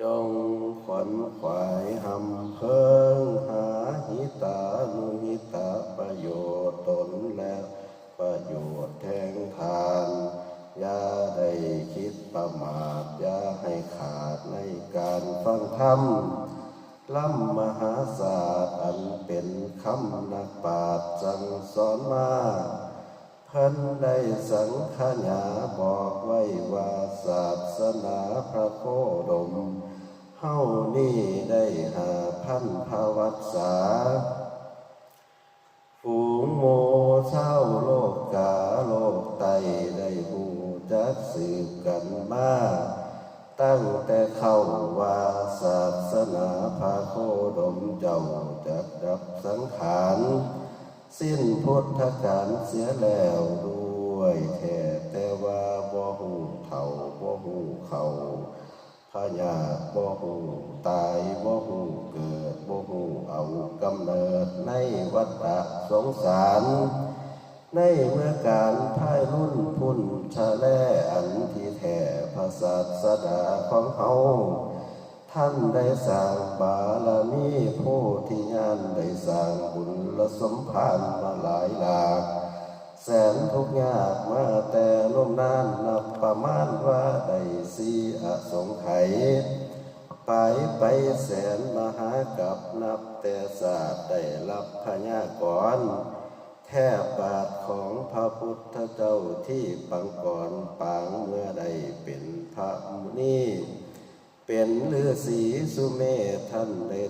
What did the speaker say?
ຈົ່ງຂວັນຂວາຍຮຳເພີງ ຫາຫິຕານຸຫິຕະ ປະໂຫຍດຕົນ ແລະ ປະໂຫຍດແທງທ່ານ. ຢ່າໄດ້ຄິດປະໝາດ ຢ່າໃຫ້ຂາດໃນການຟັງທຳ ລຳມະຫາສາດ ອັນເປັນຄຳນັກປາດສັ່ງສອນມາ. ເພິ່ນໄດ້ສັງຂະຫຍາບອກໄວ້ວ່າ ສາສະໜາພະໂຄດົມເຮົານີ້ໄດ້ຫ້າພັນພະວັດສາ. ຝູງໝູ່ຊາວໂລກາໂລກໃຕ້ ໄດ້ຮູ້ຈັກສືບກັນມາ ຕັ້ງແຕ່ເຄົ້າວ່າ ສາສະໜາພະໂຄດົມເຈົ້າຈັກດັບສັງຂານ ສິ້ນພຸດທະການເສຍແລ້ວດ້ວຍແທ້ ແຕ່ວ່າບໍ່ຮູ້ເຖົ້າ ບໍ່ຮູ້ເຂົ້າ ພະຍາດບໍ່ຮູ້ຕາຍ ບໍ່ຮູ້ເກີດ ບໍ່ຮູ້ເອົາກຳເນີດໃນວັດຕະສົງສານ. ໃນເມື່ອການພາຍລຸນພຸ້ນຊະແລ ອັນທີ່ແທ້ພະສາສະດາຂອງເຮົາ ທ່ານໄດ້ສ້າງບາລະມີໂພທິຍານ ໄດ້ສ້າງບຸນລະສົມພານມາຫຼາຍຫຼາກແສນ ທຸກຍາກມາແຕ່ນົມນານ ນັບປະມານວ່າໄດ້ສີ່ອະສົງໄຂ ປາຍໄປແສນມະຫາກັບ ນັບແຕ່ຊາດໄດ້ຮັບພະຍາກອນ ແທບບາດຂອງພະພຸດທະເຈົ້າ ທີ່ປາງກອນປາງເມື່ອໄດ້ເປັນພະມຸນີ ເປັນລືສີສຸເມດ ທ່ານໄດ້